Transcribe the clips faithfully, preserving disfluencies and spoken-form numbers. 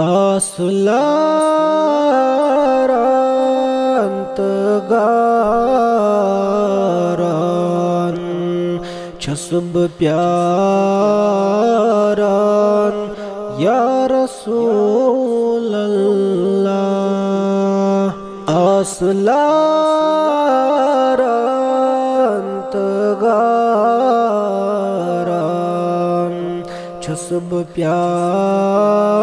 آس لاران تہٕ گاران چھُس بہٕ پیاران، یا رسول اللہ۔ آس لاران تہٕ گاران چھُس بہٕ پیاران،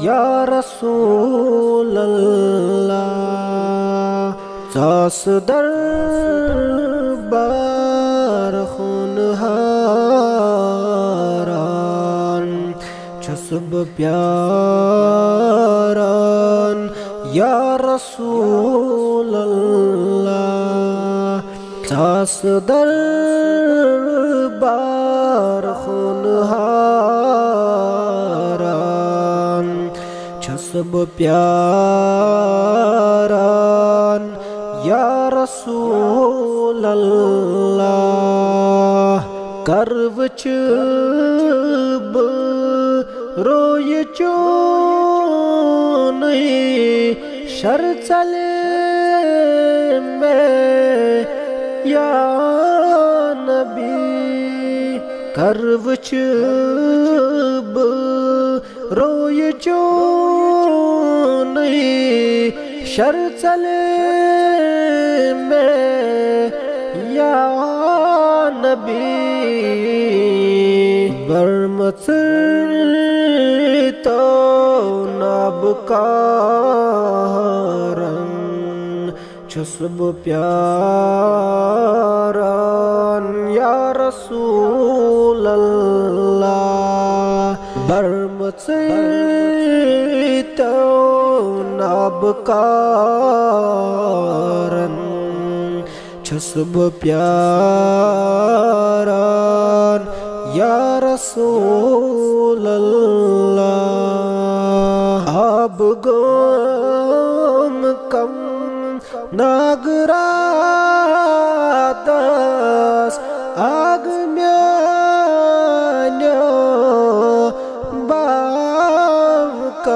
یا رسول اللہ۔ ژاس دربار خونہاران چھُس بہٕ پیاران، یا رسول اللہ۔ ژاس دربار خونہاران چھُس بہٕ پیاران، یا رسول اللہ۔ کر وٕچھٕ بہٕ رویہِ چونُے، شر ژلہِ مےٚ یا نبی۔ کر وٕچھٕ بہٕ رویہِ چونُے، شر ژلہِ مےٚ یا نبی۔ برمژٕے تو نابکارن چھُس بہٕ پیاران، یا رسول اللہ۔ برمژٕے تو نابکارن چھُس بہٕ پیاران، یا رسول اللہ۔ آب گوم کم ناگراتس آگ میانیو باوکس۔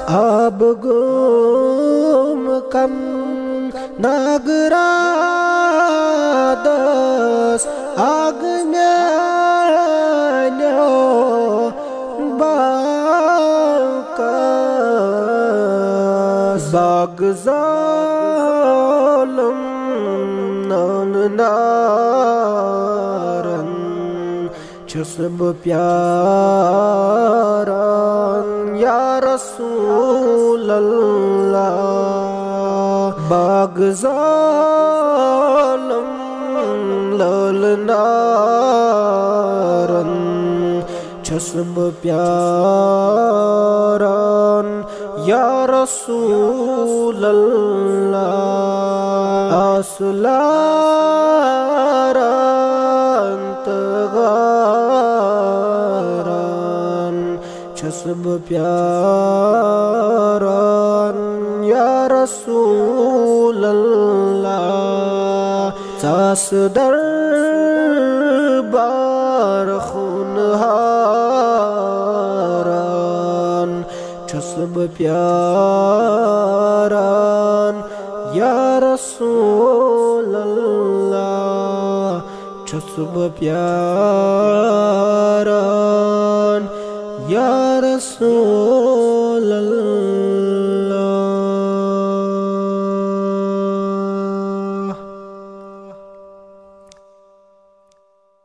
آب گوم کم ناگراتس آگ میانیو باوکس۔ باغ ظالم نان نارن چھُس بہٕ پیاران، یا رسول اللہ۔ باغ ظالم لٲلہٕ نارن چھُس بہٕ پیاران، یا رسول اللہ۔ آس لاران تہٕ گاران چھُس بہٕ پیاران، یا رسول اللہ۔ ژاس دربار خونہاران چھُس بہٕ پیاران، یا رسول اللہ۔ چھُس بہٕ پیاران، یا رسول